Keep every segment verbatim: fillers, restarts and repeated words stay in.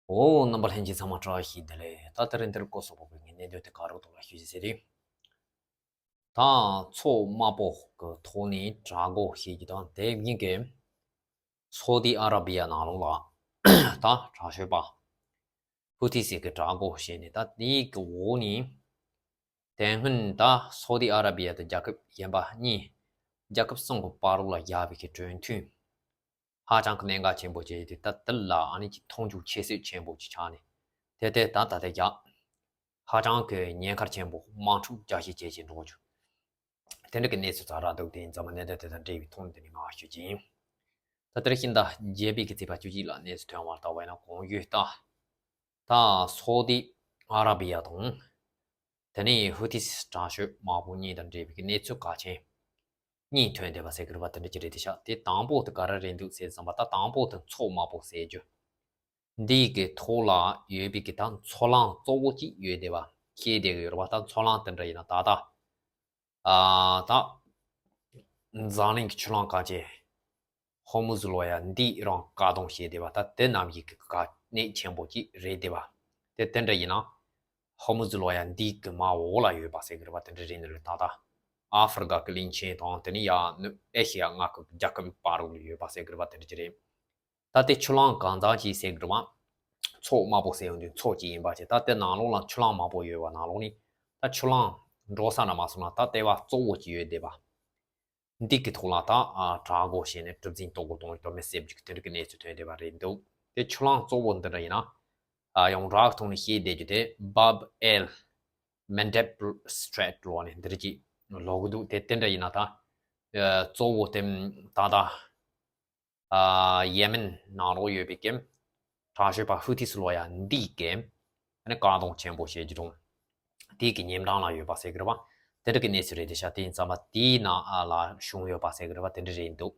འོ། རྣམ་པ་ལྷན་རྒྱས་ཚང་མ་བཀྲ་ཤིས་བདེ་ལེགས། ད་དེ་རིང་འདིར་སྐོར་སོགས་པ་གི་གནད་དོན་དེ་ག་རོགས་ཐོག་ལ་ཞུ་ཞིག་ཟེར་ཏེ། ད་མཚོ་དམར་པོ་གི་ཐོག་ནས་དྲག་རྒོལ་བྱེད་ཀྱི་དང་དེ་ཉིན་གྱི་སོ་ཏི་ཨ་ར་བི་ཡ་ནང་ལོགས་ལ་ད་དྲག་ཤོས་པ་ཧུ་ཐི་སི་གི་དྲག་རྒོལ་བྱས་ནས། ད་དེའི་གི་འོག་ནས་དེ་སྔོན་ད་སོ་ཏི་ཨ་ར་བི་ཡ་དང་རྒྱལ་ཁབ་གཞན་པ་གཉིས། རྒྱལ་ཁབ་གསུམ་གི་བར་ལ་ཡོད་པའི་གི་གྲོས་མཐུན་ཧ་ཅང་གི་གནད་འགག་ཆེན་པོ་བྱས་ཏེ། ད་དེ་ལ་ཨ་ནི་ཅིག་མཐོང་ཆུང་ཁྱད་གསོད་ཆེན་པོ་ཅིག་ཆགས་ནས། དེ་དེ་ད་ད་ལྟ་རྒྱ་ཧ་ཅང་གི་ཉེན་ཁ་ཆེན་པོ། དམག་འཁྲུག་རྒྱག་ཤས་བྱེད་ཀྱི་འགྲོ་རྒྱུ། དེ་འདྲ་གི་གནས་ཚུལ་ཙམ་ར་འདུག་དེ་ཡིན་ཙང་མ་གནད་དོན་དེ་དང་འབྲེལ་བའི་ཐོག་ནས་དེ་ནས་མར་ཞུ་རྒྱུ་ཡིན། ད་དེར་ཤིང་ད་རྒྱལ་པོའི་གི་ཚེས་པ་བཅུ་གཅིག་ལ་གནས་ཚུལ་ཐོན་པར་ལྟ་བས་ན། གོང་ཞུས་ལྟར་ད་སོ་ཏི་ཨ་ར་བི་ཡ་དང་དེ་ནས་ཧུ་ཐི་སི་དྲག་ཤོས་དམག་དཔུང་གཉིས་དང་འབྲེལ་བའི་གི་གནས་ཚུལ་གལ་ཆེན་གཉིས་ཐོན་བསྡད་པ་ཟེར་གི་རེད་པ། དེ་འདྲ་ཅིག་རེད་དེ་ཤག་དེ་དང་པོ་དེ་ག་རེ་རེད་འདུག་ཟེར་ཙམ་པ། ད་དང་པོ་དེ་མཚོ་དམར་པོ་ཟེར་རྒྱུ་འདིའི་གི་ཐོག་ལ་ཡོད་པའི་གི་ད་མཚོ་གླང་གཙོ་བོ་གཅིག་ཡོད་བསྡད་པ་ཤེས་བསྡད་གི་ཡོད་རེད་པ། ད་མཚོ་གླང་དེ་འདྲ་ཡིན་ན་ད་ལྟ་ཨ་ད་འཛམ་གླིང་གི་ཆུ་གླང་གལ་ཆེ་ཧོར་མུ་ཛི་ལོ་ཡ་འདི་རང་བཀག་སྡོམ་བྱས་བསྡད་པ། ད་དེ་རྣམས་ཀྱི་གི་གལ་གནད་ཆེན་པོ་གཅིག་རེད་བསྡད་པ། དེ་དེ་འདྲ་ཡིན་ན་ཧོར་མུ་ཛི་ལོ་ཡ་འདི་གི་མར་འོག་ལ་ཡོད་པ་ཟེར་གི་རེད་པ། དེ་འདྲ་རེད་ནི་རེད། ད་ལྟ་ཨ་ཧྥི་རི་ཀ་གི་གླིང་ཆེན་དང་དེ་ནས་ཡ་ནུབ་ཨེ་ཤི་ཡ་མངའ་ཁུལ་རྒྱལ་ཁབ་བར་ལ་ཡོད་པ་ཟེར་གི་རེད་པ། དེ་འདྲ་ཅིག་རེད། ད་དེ་ཆུ་གླང་གང་ཚང་ཅིག་ཟེར་གི་རེད་པ། མཚོ་དམར་པོ་ཟེར་ཡོང་དུས་མཚོ་གཅིག་ཡིན་པ་བྱས། ད་དེ་ནང་ལོགས་ལ་ཆུ་གླང་མང་པོ་ཡོད་པ་ནང་ལོགས་ནས་ད་ཆུ་གླང་འགྲོ་ས་ན་མ་སོང་ན་ད་ལྟེ་བ་གཙོ་བོ་གཅིག་ཡོད་བསྡད་པ། འདི་གི་ཐོག་ལ་ད་ཨ་དྲག་རྒོལ་བྱས་ནས་གྲུ་གཟིངས་གཏོར་རྒོལ་གཏོང་བའི་དོན་མེད་བསད་རྒྱུ་དེ་འདྲ་གི་གནས་ཚུལ་ཐོན་བསྡད་པ་རེད་འདུག་དེ་ཆུ་གླང་གཙོ་བོ་འདི་འདྲ་ཡིན་ན་ཨ་ཡོངས་གྲགས་ཐོག་ནས་ཤེས་བསྡད་རྒྱུ་དེ་Bab el Mandeb Strait ལོགས་ནས་འདི་འདྲ་ཅིག་ལོག་གི་འདུག་དེ་དེ་འདྲ་ཡིན་ན་ད་ཨ་གཙོ་བོ་དེ་ད་ད་ཨ་ཡེ་མེན་ནང་ལོགས་ཡོད་པའི་གི་དྲག་ཤོས་པ་ཧུ་ཐི་སི་ལོ་ཡ་འདི་གི་ཨ་ནི་བཀག་སྡོམ་ཆེན་པོ་བྱེད་ཀྱི་འདུག་དེ་གི་ཉིན་གྲངས་ལ་ཡོད་པ་ཟེར་གི་རེད་པ། དེ་འདྲ་གི་གནས་ཚུལ་རེད་དེ་ཤག་དེ་ཡིན་ཙང་མ་དེའི་ནང་ཨ་ལ་བྱུང་ཡོད་པ་ཟེར་གི་རེད་པ། དེ་འདྲ་རེད་འདུག་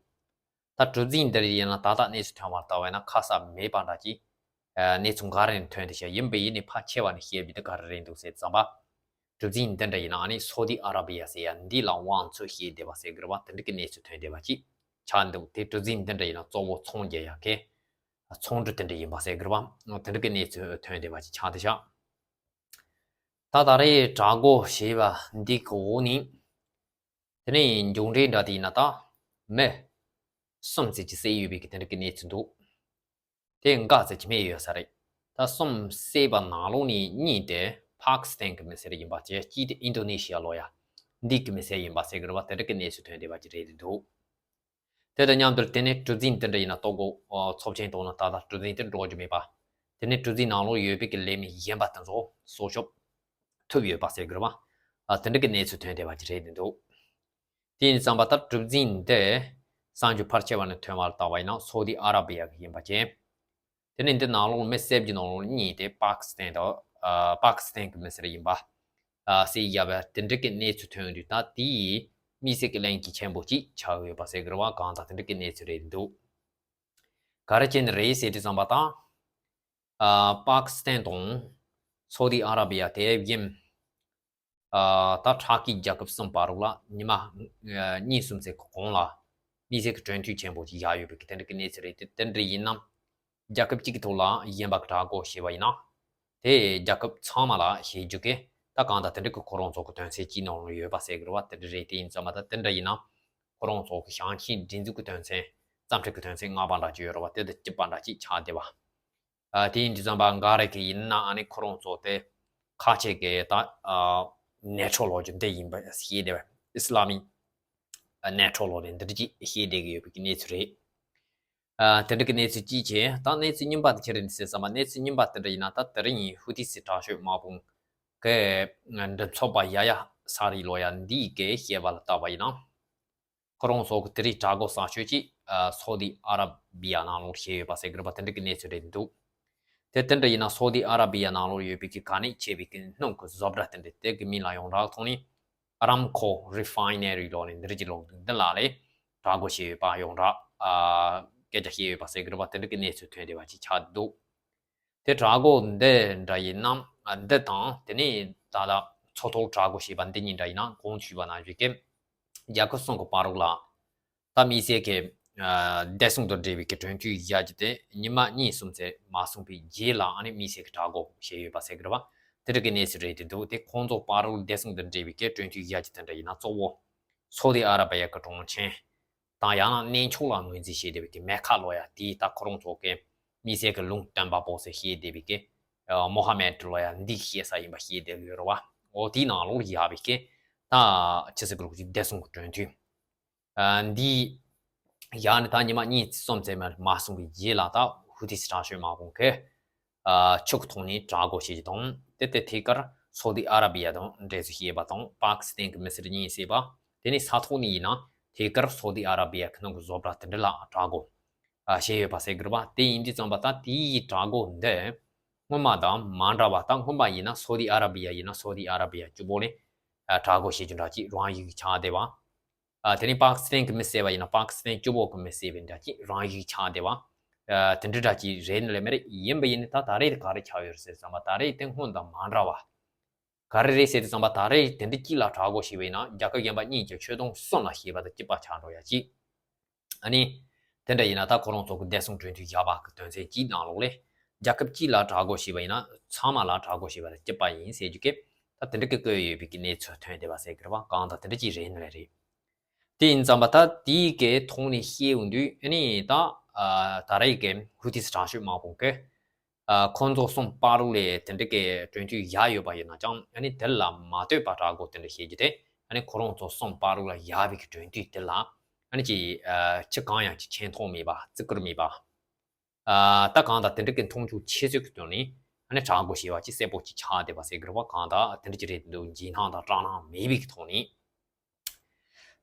ད་གྲུ་གཟིངས་འདི་རེད་ཡིན་ན་ད་ལྟ་གནས་ཚུལ་ཐོན་པར་ལྟ་བས་ན་ཁ་གསབ་མེད་པ་འདྲ་ཅིག་ཨ་གནས་ཚུལ་འགའ་རེ་ཐོན་དེ་ཤག་ཡིན་པ་ཡིན་ནི་ཕལ་ཆེ་བ་ནི་ཤེས་པའི་འདི་ག་རེ་རེད་འདུག་ཟེར་ཙམ་པ། གྲུ་གཟིངས་འདི་འདྲ་ཡིན་ན་ཨ་ནི་སོ་ཏི་ཨ་ར་བི་ཡ་ཟེར་ཡ་འདི་ལ་དབང་ཚད་བྱེད་བསྡད་པ་ཟེར་གི་རེད་པ། དེ་འདྲ་གི་གནས་ཚུལ་ཐོན་བསྡད་པ་ཅིག་ཆགས་འདུག་དེ་གྲུ་གཟིངས་འདི་འདྲ་ཡིན་ན་གཙོ་བོ་ཚོང་རྒྱག་ཡ་གི་ཚོང་འབྲེལ་དེ་འདྲ་ཡིན་པ་ཟེར་གི་རེད་པ། དེ་འདྲ་གི་གནས་ཚུལ་ཐོན་བསྡད་པ་ཅིག་ཆགས་བསྡད་ཤག་ད་ད་རེས་དྲག་རྒོལ་བྱས་པ་འདི་གི་འོག་ནས་དེ་ནས་མཇུག་འབྲས་འདྲ་དེ་ཡིན་ན་ད་མི་གསུམ་ཙམ་ཅིག་བསད་ཡོད་པའི་གི་དེ་འདྲ་གི་གནས་ཚུལ་འདུག་དེ་འགའ་ཙམ་ཅིག་མེད་ཡོད་ས་རེད། ད་གསུམ་བསད་པ་ནང་ལོགས་ནས་གཉིས་དེ་པཱ་ཀི་སི་ཐན་གི་མི་སེར་ཡིན་པ་བྱས། གཅིག་དེ་ཨིན་ཌོ་ནེ་ཤི་ཡ་ལོ་ཡ་འདི་གི་མི་སེར་ཡིན་པ་ཟེར་གི་རེད་པ། དེ་འདྲ་གི་གནས་ཚུལ་ཐོན་བསྡད་པ་ཅིག་རེད་འདུག་དེ་དང་མཉམ་དུ་དེ་ནས་གྲུ་གཟིངས་དེ་འདྲ་ཡིན་ན་གཏོར་རྒོལ་ཚབས་ཆེན་གཏོང་ན་ད་ལྟ་གྲུ་གཟིངས་དེ་འགྲོ་རྒྱུ་མེད་པ། དེ་ནས་གྲུ་གཟིངས་ནང་ལོགས་ཡོད་པའི་གི་ལས་མི་གཞན་པ་དེ་ཚོ་སྲོག་སྐྱོབ་ཐུབ་ཡོད་པ་ཟེར་གི་རེད་པ། ཨ་དེ་འདྲ་གི་གནས་ཚུལ་ཐོན་བསྡད་པ་ཅིག་རེད་འདུག་དེ་ཡིན་ཙང་པ་ད་གྲུ་གཟིངས་འདི་གསར་འགྱུར་ཕལ་ཆེ་བ་ནས་ཐོན་པར་ལྟ་བ་ཡིན་ན་སོ་ཏི་ཨ་ར་བི་ཡ་གི་ཡིན་པ་བྱས། དེ་ནས་འདི་ནང་ལོགས་མི་བསད་རྒྱུ་ནང་ལོགས་གཉིས་དེ་པཱ་ཀི་སི་ཐན་དང་ཨ་པཱ་ཀི་སི་ཐན་གི་མི་སེར་ཡིན་པ་ཨ་བསད་ཡ་བ་དེ་འདྲ་གི་གནས་ཚུལ་ཐོན་དུས་ད་དེ་ཡིས་དམིགས་བསལ་གི་གླེང་གཞི་ཆེན་པོ་ཅིག་ཆགས་ཡོད་པ་ཟེར་གི་རེད་པ། གང་ལྟར་དེ་འདྲ་གི་གནས་ཚུལ་རེད་འདུག་ག་རེ་བྱས་ནས་རེད་ཟེར་དུས་ཙམ་པ་དང་ཨ་པཱ་ཀི་སི་ཐན་དང་སོ་ཏི་ཨ་ར་བི་ཡ་དེ་བཞིན་ཨ་ད་དྲག་གི་རྒྱལ་ཁབ་གསུམ་བར་ལ་ཉི་མ་ཨ་གཉིས་གསུམ་ཙམ་གྱི་གོང་ལ་དམིགས་བསལ་གྱི་གྲོས་མཐུན་ཆེན་པོ་ཅིག་བཞག་ཡོད་པའི་གི་དེ་འདྲ་གི་གནས་ཚུལ་རེད། དེ་དེ་འདྲ་ཡིན་ན་རྒྱལ་ཁབ་གཅིག་གི་ཐོག་ལ་གཞན་པ་གི་དྲག་རྒོལ་བྱས་པ་ཡིན་ན་དེ་རྒྱལ་ཁབ་ཚང་མ་ལ་བྱེད་རྒྱུ་གི་ད་གང་ལྟར་དེ་འདྲ་གི་ཁོ་རང་ཚོ་གི་དོན་ཚན་གཅིག་ནང་ལ་ཡོད་པ་ཟེར་གི་རེད་པ། དེ་འདྲ་རེད། དེ་ཡིན་ཙང་མ་ད་དེ་འདྲ་ཡིན་ན་ཁོ་རང་ཚོ་གི་ཞིང་ཆེན་སྒྲིག་འཛུགས་གི་དོན་ཚན་རྩ་ཁྲིམས་གི་དོན་ཚན་ལྔ་པ་འདྲ་ཅིག་ཡོད་རེད་པ། དེ་དང་གཅིག་པ་འདྲ་ཅིག་ཆགས་བསྡད་པ། ཨ་དེ་ཡིན་དུས་ཙམ་པ་འགའ་རེ་གི་ཡིན་ན་ཨ་ནི་ཁོ་རང་ཚོ་དེ་ཁ་ཆེ་གི་ད་ཨ་ནེ་ཊོ་ལོ་ཅིག་འདི་ཡིན་པ་ཤེས་བསྡད་པ། ཨི་སི་ལ་མི་ཨ་ནེ་ཊོ་ལོ་རེད། འདི་འདྲ་ཅིག་ཤེས་བསྡད་གི་ཡོད་པའི་གི་གནས་ཚུལ་རེད། ཨ་དེ་འདྲ་གི་གནས་ཚུལ་གཅིག་བྱས། ད་གནས་ཚུལ་གཉིས་པ་དེ་ཅི་རེད་ཟེར་ཙམ་པ། གནས་ཚུལ་གཉིས་པ་དེ་འདྲ་ཡིན་ན་ད་དེ་རིང་ཧུ་ཐི་སི་དྲག་ཤོས་དམག་དཔུང་གི་མགྲིན་ཚབ་པ་ཡ་ཡ་ས་རི་ལོ་ཡ་འདིའི་གི་བཤད་པ་ལ་བལྟས་པ་ཡིན་ན། ཁོ་རང་ཚོ་གི་དེ་རིང་དྲག་རྒོལ་གསར་ཤོས་ཅིག་ཨ་སོ་ཏི་ཨ་ར་བི་ཡ་ནང་ལོགས་བྱས་ཡོད་པ་ཟེར་གི་རེད་པ། དེ་འདྲ་གི་གནས་ཚུལ་རེད་འདུག་དེ་དེ་འདྲ་ཡིན་ན་སོ་ཏི་ཨ་ར་བི་ཡ་ནང་ལོགས་ཡོད་པའི་གི་གལ་གནད་ཆེ་བའི་གི་སྣུམ་གི་བཟོ་གྲྭ་དེ་འདྲ་དེ་གི་མིང་ལ་ཡོངས་གྲགས་ཐོག་ནས་ཨ་རམ་ཁོ་རི་ཕའི་ནེ་རི་ལོགས་ནས་འདི་རིགས་ཀྱི་ལོགས་འདུག་འདི་ལ་ལས་དྲག་རྒོལ་བྱས་ཡོད་པ་ཡོངས་གྲགས་ཨ་སྐད་ཆ་བཤད་ཡོད་པ་ཟེར་གི་རེད་པ། དེ་འདྲ་གི་གནས་ཚུལ་ཐོན་བསྡད་པ་ཅིག་ཆགས་འདུག་དེ་དྲག་རྒོལ་འདི་འདྲ་ཡིན་ན་འདི་དང་དེ་ནས་ད་ལྟ་མཚོ་ཐོག་དྲག་རྒོལ་བྱས་པ་འདི་གཉིས་འདྲ་ཡིན་ན་གོང་དུ་ཞུས་པ་ནང་བཞིན་གྱི་རྒྱལ་ཁབ་གསུམ་གྱི་བར་ལ་ད་དམིགས་བསལ་གྱི་ བདེ་སྲུང་དང་འབྲེལ་བའི་གི་གྲོན་ཆུང་བཞག་རྒྱུ་དེ་ཉི་མ་གཉིས་གསུམ་ཙམ་མ་སོང་པའི་རྗེས་ལ་ཨ་ནི་དམིགས་བསལ་གྱི་དྲག་རྒོལ་བྱས་ཡོད་པ་ཟེར་གི་རེད་བ། དེ་འདྲ་གི་གནས་ཚུལ་རེད་དེ་འདུག་དེ་ཁོང་ཚོ་པ་རུལ་བདེ་སྲུང་དང་འབྲེལ་བའི་གི་གྲོན་ཆུང་བཞག་རྒྱུ་དེ་འདྲ་ཡིན་ན་གཙོ་བོ་སོ་ཏི་ཨ་ར་བི་ཡ་གི་གྲོང་ཁྱེར་དང་ཡང་ན་གནས་མཆོག་ལ་ངོས་འཛིན་བྱས་བསྡད་པའི་གི་མེ་ཁ་ལོ་ཡ་དེའི་ད་ཁོ་རང་ཚོ་གི་དམིགས་བསལ་གྱི་ལུང་སྟོན་པ་པོ་ཟེར་བཤད་བསྡད་པའི་གི་མོ་ཧ་མེད་ལོ་ཡ་འདི་བཤད་ས་ཡིན་པ་བཤད་བསྡད་ཡོད་རེད་བ། འོ་དེའི་ནང་ལོགས་ལ་ཡག་པའི་གི་ད་ཆི་ཟེར་གི་རེད་གོ་ཅིག་བདེ་སྲུང་གི་གྲོན་ཆུང་འདི་ཡང་ནི་ད་ཉི་མ་གཉིས་གསུམ་ཙམ་མ་སོང་བའི་རྗེས་ལ་ད་ཧུ་ཐི་སི་དྲག་སྤྱོད་དམག་དཔུང་གིས་ཆུ་གི་ཐོག་ནས་དྲག་རྒོལ་བྱེད་ཀྱི་དང་དེ་དེ་ཐད་ཀར་སོ་ཏི་ཨ་ར་བི་ཡ་དང་འབྲེལ་འདྲིས་བྱས་པ་དང་པ་ཀི་སི་ཐན་གྱི་མི་སེར་གཉིས་བསད་པ། དེ་ནས་ས་ཐོག་ནས་ཡིན་ན་ཐད་ཀར་སོ་ཏི་ཨ་ར་བི་ཡ་གི་ནང་གི་བཟོ་གྲྭ་དེ་འདྲ་ལ་དྲག་རྒོལ་བྱས་ཡོད་པ་ཟེར་གི་རེད་བ། དེ་ཡིན་དུས་ཙམ་པ་ད་དེའི་དྲག་རྒོལ་འདི་སྔོན་མ་དང་མ་འདྲ་བ་ད་སྔོན་མ་ཡིན་ན་སོ་ཏི་ཨ་ར་བི་ཡ་ཡིན་ན་སོ་ཏི་ཨ་ར་བི་ཡ་གཅིག་པོ་ནས་དྲག་རྒོལ་བྱེད་རྒྱུ་འདྲ་ཅིག་རང་ཡིག་ཆགས་བསྡད་པ། ཨ་དེ་ནས་པ་ཀི་སི་ཐན་གྱི་མི་བསད་པ་ཡིན་ན་པ་ཀི་སི་ཐན་གཅིག་པོ་གི་མི་བསད་པའི་འདྲ་ཅིག་རང་ཡིག་ཆགས་བསྡད་པ། ཨ་དེ་འདྲ་འདྲ་ཅིག་རེད་ནི་ལས་མི་རེད། ཡིན་པ་ཡིན་ནི་ད་ད་རེས་ག་རེ་ཆགས་ཡོད་རེད་ཟེར་ཙམ་པ་ད་རེས་དེ་སྔོན་དང་མ་འདྲ་བ། ག་རེ་རེད་ཟེར་དུས་ཙམ་པ་ད་རེས་དེ་འདྲ་གཅིག་ལ་དྲག་རྒོལ་བྱས་པ་ཡིན་ན་རྒྱལ་ཁབ་གཞན་པ་གཉིས་ཀྱི་ཆོད་སྡོམ་གསུམ་ལ་བྱས་པ་དང་གཅིག་པ་ཆགས་འགྲོ་ཡ་གཅིག་ཨ་ནི། དེ་འདྲ་ཡིན་ན་ད་ཁོ་རང་ཚོ་གི་བདེ་སྲུང་གྲོན་ཆུང་བཞག་པ་གི་དོན་ཚན་གཅིག་ནང་ལོགས་ལས། རྒྱལ་ཁབ་གཅིག་ལ་དྲག་རྒོལ་བྱས་པ་ཡིན་ན་ཚང་མ་ལ་དྲག་རྒོལ་བྱས་པ་དང་གཅིག་པ་ཡིན་ཟེར་རྒྱུ་གི་ད་དེ་འདྲ་གི་བཀོད་ཡོད་པའི་གི་གནས་ཚུལ་ཐོན་བསྡད་པ་ཟེར་གི་རེད་བ། གང་ལྟར་དེ་འདྲ་ཅིག་རེད་ནི་རེད། དེ་ཡིན་ཙམ་པ་ད་དེའི་གི་ཐོག་ནས་བཤད་ཡོང་དུས་ཨ་ནི་ད་ད་རེས་གི་ཧུ་ཐི་སི་དྲག་སྤྱོད་དམག་དཔུང་གི་ཁོང་ཚོ་གསུམ་པ་རུ་ལས་དེ་འདྲ་གི་གྲོན་ཆུང་བཞག་ཡོད་པ་ཡིན་ན་ཀྱང་ཨ་ནི་དེ་ལ་མ་ལྟོས་པ་དྲག་རྒོལ་དེ་འདྲ་བྱེད་རྒྱུ་དེ་ཨ་ནི་ཁོ་རང་ཚོ་གསུམ་པ་རུ་ལ་བཞག་པའི་གི་གྲོན་ཆུང་དེ་ལ་ཨ་ནི་ཅི་ཅི་གང་ཡང་ཅི་ཆེ་མཐོང་མེད་པ་བརྩི་བཀུར་མེད་པ། ད་གང་ལྟར་དེ་འདྲ་གི་མཐོང་ཆུང་ཆེ་ཤོས་ཀྱི་དོན་ནི་ཨ་ནི་དྲག་རྒོལ་བྱས་པ་ཅི་གསལ་པོ་ཅིག་ཆགས་བསྡད་པ་ཟེར་གི་རེད་བ། གང་ལྟར་དེ་འདྲ་ཅི་རེད་འདུག་འཇིགས་སྣང་དང་སྐྲག་སྣང་མེད་པའི་གི་ཐོག་ནས།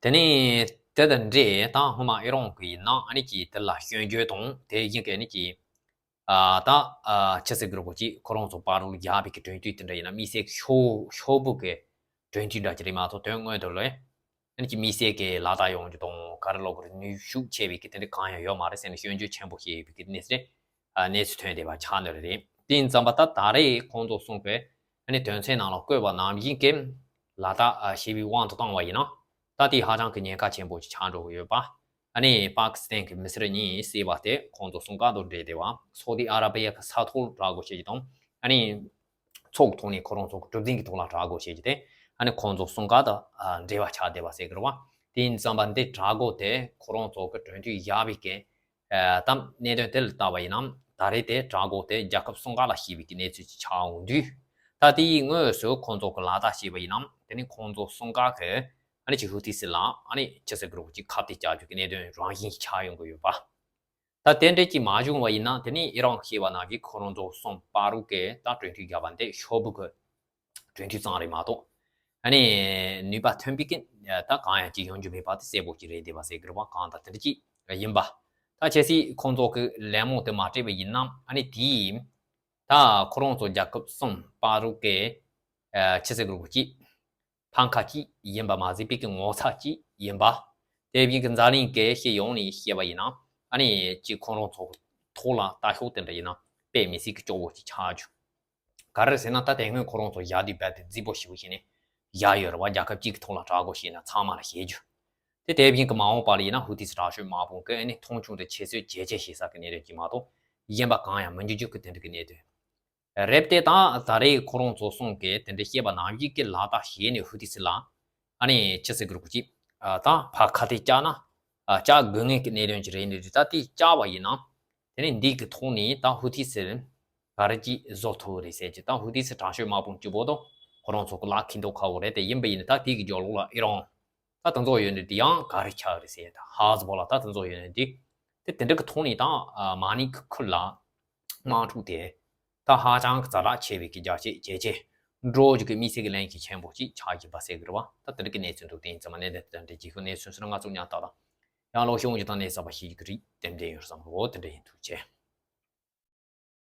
དེ་ནས་དེ་དང་འདྲེས་ད་སྔོན་མ་ཨི་རན་གི་ཡིན་ན་ཨ་ནི་ཅི་དེ་ལ་སྐྱོན་བརྗོད་དང་དེ་བཞིན་གི་ཨ་ནི་ཅི་ད་ཆི་ཟེར་གི་རེད་གོ་ཅི་ཁོ་རང་ཚོ་པ་རུ་ལ་བཞག་པའི་གི་གྲོན་ཆུང་དེ་འདྲ་ཡིན་ན་དམིགས་བསལ་གི་ཤོག་ཤོག་བུ་གི་གྲོན་ཆུང་འདྲ་ཅི་རེད་མ་གཏོགས་དོན་དངོས་དུ་ལ། ཨ་ནི་ཅི་དམིགས་བསལ་གྱི་ལག་བསྟར་ཡོང་རྒྱུ་དང་ག་རེ་ལབ་དགོས་རེད། ནུས་ཤུགས་ཆེ་བའི་གི་དེ་འདྲ་གང་ཡང་ཡོད་མ་རེད་ཟེར་ནས་སྐྱོན་བརྗོད་ཆེན་པོ་བྱས་ཡོད་པའི་གི་གནས་ཚུལ་རེད། གནས་ཚུལ་ཐོན་བསྡད་པ་ཆགས་ནི་རེད། དེ་ཡིན་ཙམ་པ་ད་ད་རེས་ཁོང་ཚོ་གསུངས་པའི་ཨ་ནི་དོན་ཚན་ནང་ལ་བཀོད་པ་ནང་བཞིན་གྱི་ལག་བསྟར་བྱས་པའི་དབང་དུ་བཏང་བ་ཡིན་ན་ད་དེ་ཧ་ཅང་གི་ཉེན་ཁ་ཆེན་པོ་ཞིག་ཆགས་འགྲོ་གི་ཡོད་པ། ཨ་ནི་པ་ཀི་སི་ཐན་གྱི་མི་སེར་གཉིས་བསད་པ་དེ་ཁོང་ཚོ་གསུམ་ཀ་དང་འབྲེལ་བསྡད་པ། སོ་ཏི་ཨ་ར་བི་ཡ་གི་ས་ཐོག་དྲག་རྒོལ་བྱེད་རྒྱུ་དང་ཨ་ནི། ཚོགས་ཐོག་ནས་ཁོ་རང་ཚོ་གི་གྲུབ་འཛིན་གྱི་ཐོག་ལ་དྲག་རྒོལ་བྱེད་རྒྱུ་དེ་ཨ་ནི་ཁོང་ཚོ་གསུམ་ཀ་དང་འབྲེལ་བ་ཆགས་བསྡད་པ་ཟེར་གི་རེད་བ། དེ་ཡིན་ཙམ་པ་འདི་དྲག་རྒོལ་དེ་ཁོ་རང་ཚོ་གི་གྲོན་ཆུང་བཞག་པའི་གི་དམ་གནད་དོན་དེ་ལ་ལྟ་བ་ཡིན་ན་ད་རེས་དེ་དྲག་རྒོལ་དེ་རྒྱལ་ཁབ་གསུམ་ཀ་ལ་བྱས་པའི་གི་གནས་ཚུལ་ཅིག་ཆགས་འོང་དུས། ད་དེའི་དངོས་སུ་ཁོང་ཚོ་གི་ལག་བསྟར་བྱས་པ་ཡིན་ན་དེ་ནི་ཁོང་ཚོ་གསུམ་ཀ་གི་ཨ་ནི་ཅི་ཧུ་ཐི་སི་ལ་ཨ་ནི་ཅི་ཟེར་གི་རེད་གོ་ཅི་ཁ་གཏད་བཅག་རྒྱུ་གི་གནད་དོན་རང་བཞིན་ཆགས་ཡོང་གི་ཡོད་པ། ད་དེ་འདྲས་ཀྱིས་མ་བྱུང་བ་ཡིན་ན་དེ་ནི་ཨི་རན་ཞེས་པ་ནང་བཞིན་ཁོ་རང་ཚོ་གསུམ་པ་རུ་གི་ད་གྲོས་མཐུན་བརྒྱབ་པ་འདི་ཤོག་བུ་གི་གྲོས་མཐུན་ཙམ་རེད་མ་གཏོགས། ཨ་ནི་ནུས་པ་ཐོན་པའི་གི་ད་གང་ཡང་ཅིག་ཡོང་རྒྱུ་མེད་པ་དེ་གསལ་པོ་ཅིག་རེད་བསྡད་པ་ཟེར་གི་རེད་བ། གང་ལྟར་དེ་འདྲ་ཅིག་ཡིན་པ། ད་ཁྱེད་སྲིད་ཁོང་ཚོ་གི་ལད་མོ་དེ་མ་སྤྲད་པ་ཡིན་ན་ཨ་ནི་དེའི་ད་ཁོ་རང་ཚོ་རྒྱལ་ཁབ་གསུམ་པ་རུ་གི་ཆི་ཟེར་གི་རེད་གོ་ཅི། ཕམ་ཁ་གཅིག་ཡིན་པ་མ་ཟད་པའི་གི་ངོ་ཚ་གཅིག་ཡིན་པ། དེ་བཞིན་གྱི་འཛམ་གླིང་གི་སྤྱི་ཡོངས་ནས་བཤད་པ་ཡིན་ན་ཨ་ནི་གཅིག་ཁོ་རང་ཚོ་ཐོག་ལ་ལྟ་ཞོག་དེ་འདྲ་ཡིན་ན་དཔེ་མི་སྲིད་ཀྱི་སྐྱོ་བོ་ཅིག་ཆགས་རྒྱུ། ག་རེ་ཟེར་ན་ད་དེ་སྔོན་ཁོ་རང་ཚོ་བཞག་དུས་རྦད་དེ་རྫིག་པོ་ཞེ་པོ་བྱས་ནས་བཞག་ཡོད་རེད་བ། རྒྱལ་ཁབ་གཅིག་གི་ཐོག་ལ་དྲག་རྒོལ་བྱས་ན་ཚང་མ་ལ་ཤེས་རྒྱུ། དེ་དེ་བཞིན་གྱི་མ་འོངས་པ་ལ་ཡིན་ན་ཧུ་ཐི་སི་དྲག་ཤོས་དམག་དཔུང་གིས་ཨ་ནི་མཐོང་ཆུང་དང་ཁྱད་གསོད་ཇེ་ཆེ་བྱེད་ས་གི་གནད་དོན་གཅིག་མ་གཏོགས་གཞན་པ་གང་ཡང་མི་འགྱུར་རྒྱུ་གི་དེ་འདྲ་གི་གནད་དོན། རེད་དེ་ད་ད་རེས་ཁོ་རང་ཚོ་གསུམ་གིས་དེ་འདྲ་བཤད་པ་ནང་བཞིན་གྱི་ལག་བསྟར་བྱས་ནས་ཧུ་ཐི་སི་ལ་ཨ་ནི་ཅི་ཟེར་དགོས་རེད་གོ་ཅི། ད་ཕར་ཁ་གཏད་བཅག་ན་བཅག་དགོས་ངེས་ཀྱི་གནད་དོན་ཅིག་རེད་འདུག་ད་དེ་བཅག་པ་ཡིན་ན་དེ་ནི་འདི་གི་ཐོག་ནས་ད་ཧུ་ཐི་སི་ག་རེ་ཅིག་བཟོ་ཐུབ་རེད་ཟེར་གྱི། ད་ཧུ་ཐི་སི་དྲག་ཤོས་དམག་དཔུང་གཅིག་པོ་དང་ཁོ་རང་ཚོ་གི་ལག་ཁེ་མདོག་ཁ་པོ་རེད་དེ། ཡིན་པ་ཡིན་ན་ད་དེ་གི་རྒྱབ་ལོགས་ལ་ཨི་རན། ད་དེ་ཚོ་ཡོད་ནི་འདི་ཡང་ག་རེ་ཆགས་རེད་ཟེར། ད་ཧ་ཟི་བོ་ལ་ད་དེ་ཚོ་ཡོད་ནི་འདི། དེ་དེ་འདྲ་གི་ཐོག་ནས་ད་མ་ཎི་གི་ཁུལ་ལ་དམག་འཁྲུག་དེ་ད་ཧ་ཅང་གི་ཛ་དྲག་ཆེ་བའི་གི་རྒྱ་ཆེ་ཇེ་ཆེ་འགྲོ་རྒྱུ་གི་དམིགས་བསལ་གི་ལན་གྱི་ཆེན་པོ་ཅིག་ཆགས་ཀྱི་པ་ཟེར་གི་རེད་བ། ད་དེ་འདྲ་གི་གནས་ཚུལ་འདུག་དེ་ཡིན་ཙང་མ་གནས་དེ་དེ་འདྲ་གི་ཁུ་གནས་ཚུལ་སོ་ང་ཚོ་ཉག་ཏག་ཏག་ཡང་ལོ་ཤོང་གི་ད་གནས་ས་པ་ཤེས་ཀྱི་རིགས་ཏན་ཏན་ཡོད་བསམ་གི། འོ་དེ་འདྲ་ཡིན་ཐུགས་རྗེ་ཆེ།